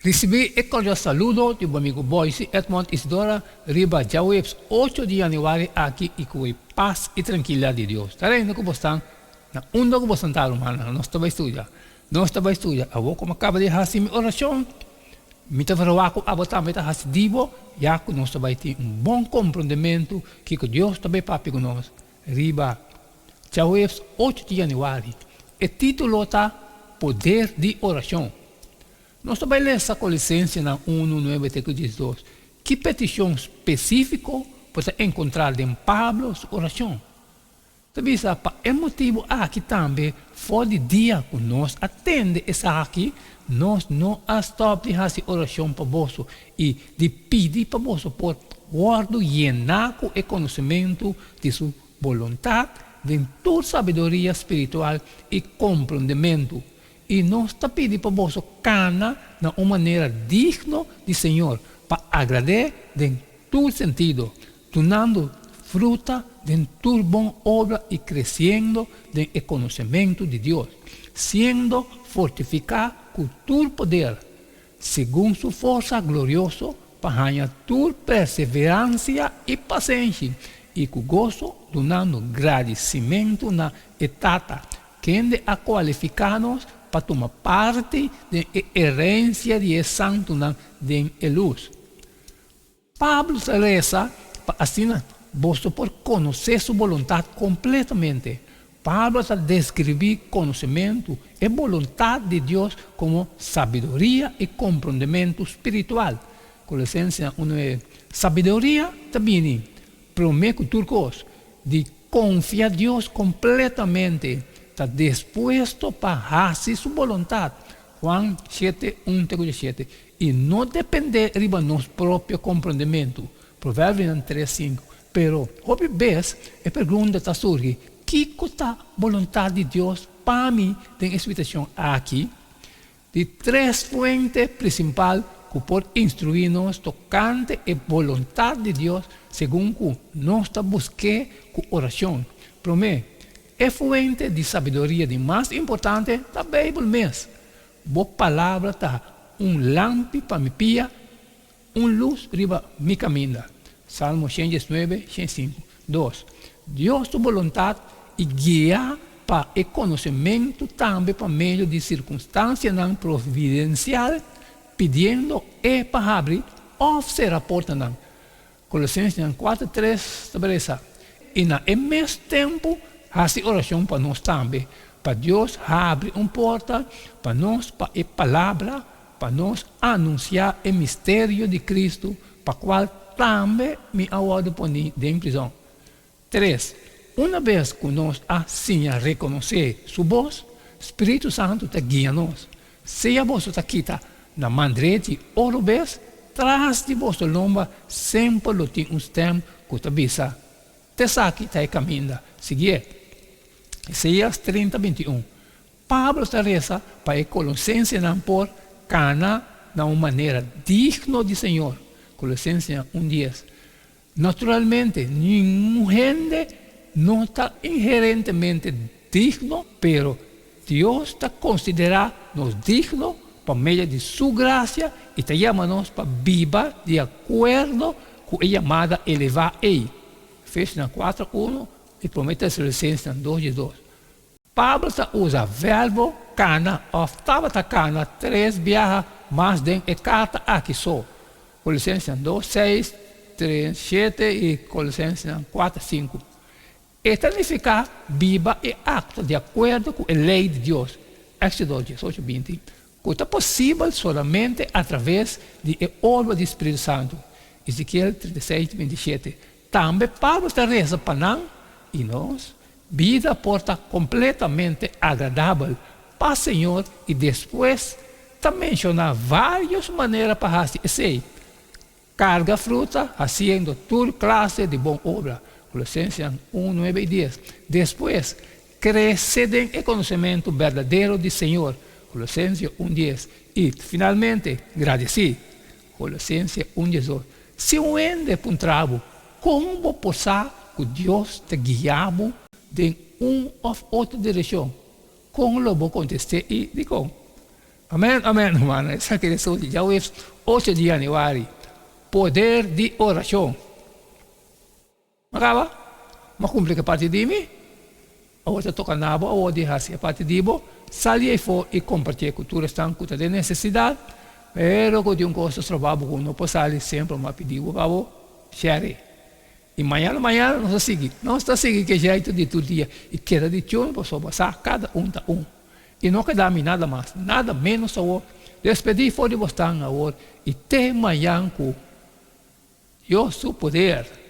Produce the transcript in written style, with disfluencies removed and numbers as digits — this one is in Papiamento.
Risibí e kordial saludo di bo amigu Boyce Edmond Isidora riba djaweps ocho di yanüari aki i ku e pas i trankilidat di Dios ta reina ku bosnan na unda ku bosnan ta rumannan. Nos ta bai studia. Nos ta bai studia. Awor ku mi a kaba di hasi mi orashon, mi ta verwagt ku abo tambe ta hasi di bo, ya ku nos ta bai tin un bon komprondementu kiko Dios ta bai papia ku nos riba djaweps ocho di yanüari. E título ta Poder di Orashon. Nos ta bai lesa Colisensenan unu, nuebe te ku diesdos. Ki petishon spesífiko bo ta enkontrá den Pablo su orashon? Ta bisa, Pa e motibu aki tambe, for di dia ku nos a tende esaki, nos no a stòp di hasi orashon pa boso i di pidi pa boso por wòrdu yená ku e konosementu di su boluntat den tur sabiduria spiritual i komprondementu. I nos ta pidi pa boso kana na un manera digno di Señor, pa agrad'é den tur sentido, dunando fruta den tur bon obra i kresiendo den e konosementu di Dios, siendo fortifiká ku tur poder, segun su forsa glorioso, pa haña tur perseveransia i pasenshi, i ku goso dunando gradisimentu na e Tata, Kende a kualifiká nos pa tuma parti den e herensia di e santunan den e lus? Pablo ta resa pa asina boso por konosé su boluntat kompletamente. Pablo ta deskribí konosementu, e boluntat di Dios, komo sabiduria i komprondementu spiritual. Kolosensenan unu e Sabiduria ta bini, promé ku tur kos, di Konfia Dios kompletamente, ta dispuesto pa hasi su boluntat, Juan shete, un te ku diesshete, i no dependé riba nos propio komprondementu, Proverbionan tres, sinku. Pero, hopi bes e pregunta ta surgi, Kiko ta boluntat di Dios pa mi den e situashon aki? Di tres fuente prinsipal ku por instruí nos tokante e boluntat di Dios segun ku nos ta busk'é ku orashon. Promé, e fuente di sabiduria di mas importante ta Beibel mes. Bo palabra ta un lampi pa mi pia, un lus riba mi kaminda. Salmo shen diesnuebe, shen sinku. Dos, Dios su boluntat i guia pa e konosementu tambe pa medio di sirkunstansianan providensial, pidiendo E pa habri òf sera portanan. Kolosensenan kuater tres ta bresa, I na e mes tempu hasi orashon pa nos tambe, pa Dios habri un porta pa nos pa e palabra, Pa nos anunsiá e misterio di Cristo, pa cual tambe mi a wordo poní den prizon. Tres, una bes cu nos a siña reconoce Su bos, Spiritu Santo ta guia nos. Sea boso ta kita na man drechi o robes, tras di boso lomba semper lo tin un stem cu ta bisa, T'esaki ta e caminda, siguié. Isaías trinta, binti un. Pablo ta resa pa e kolosensenan por kana na un manera digno di Señor, Kolosensenan un dies. Naturalmente, ningun hende no ta inherentemente digno, pero Dios ta konsiderá nos digno pa medio di Su grasia i ta yama nos pa biba di akuerdo ku e yamada elevá ei, Efesionan kuater uno i Promé Tesalonisensenan dos diesdos. Pablo ta usa verbo kana òf tabata kana tres biaha mas den e karta aki so, Kolosensenan dos, seis, tres, shete i Kolosensenan kuater, sinku. E ta nifiká biba e akto di akuerdo ku e lei di Dios, Éksodo diesocho, binti, ku ta posibel solamente atraves di e obra di spiritu santu, Ezekiel trinta i seis, binti i shete. Tambe Pablo ta resa pa nan i nos. Bida por ta kompletamente agradabel pa Señor i despues ta menshoná vários manera pa hasi esei, Karga fruta hasiendo tur klase di bon obra, Kolosensenan un, nuebe i dies. Despues, krese den e konosementu berdadero di Señor, Kolosense un, dies. I, finalmente, gradisí, Kolosense un, diesdos. Si un hende puntra bo, Kon bo por sa ku Dios ta guia bo den un òf otro direkshon? Kon lo bo kontest'é i dikon? Amèn, amèn, rumannan. Esaki ta esun di djaweps ocho di yanüari. Poder di orashon. M'a kaba? M'a kumpli ku e parti di mi? Awor ta toka na bo awor di hasi e parti di bo. Sali eifó i kompartié ku tur esnan ku ta den nesesidat. Pero ku tin un kos ta stroba bo ku no por sali, semper m'a pidi bo pa bo share. I mañana mañana nos ta sigui. Nos ta sigui ku e jeitu di tur dia i keda di tune pasobra sa kada un ta un. I no keda mi nada mas, nada ménos awor. Despedí for di bosnan awor i te mañan ku Dios su poder.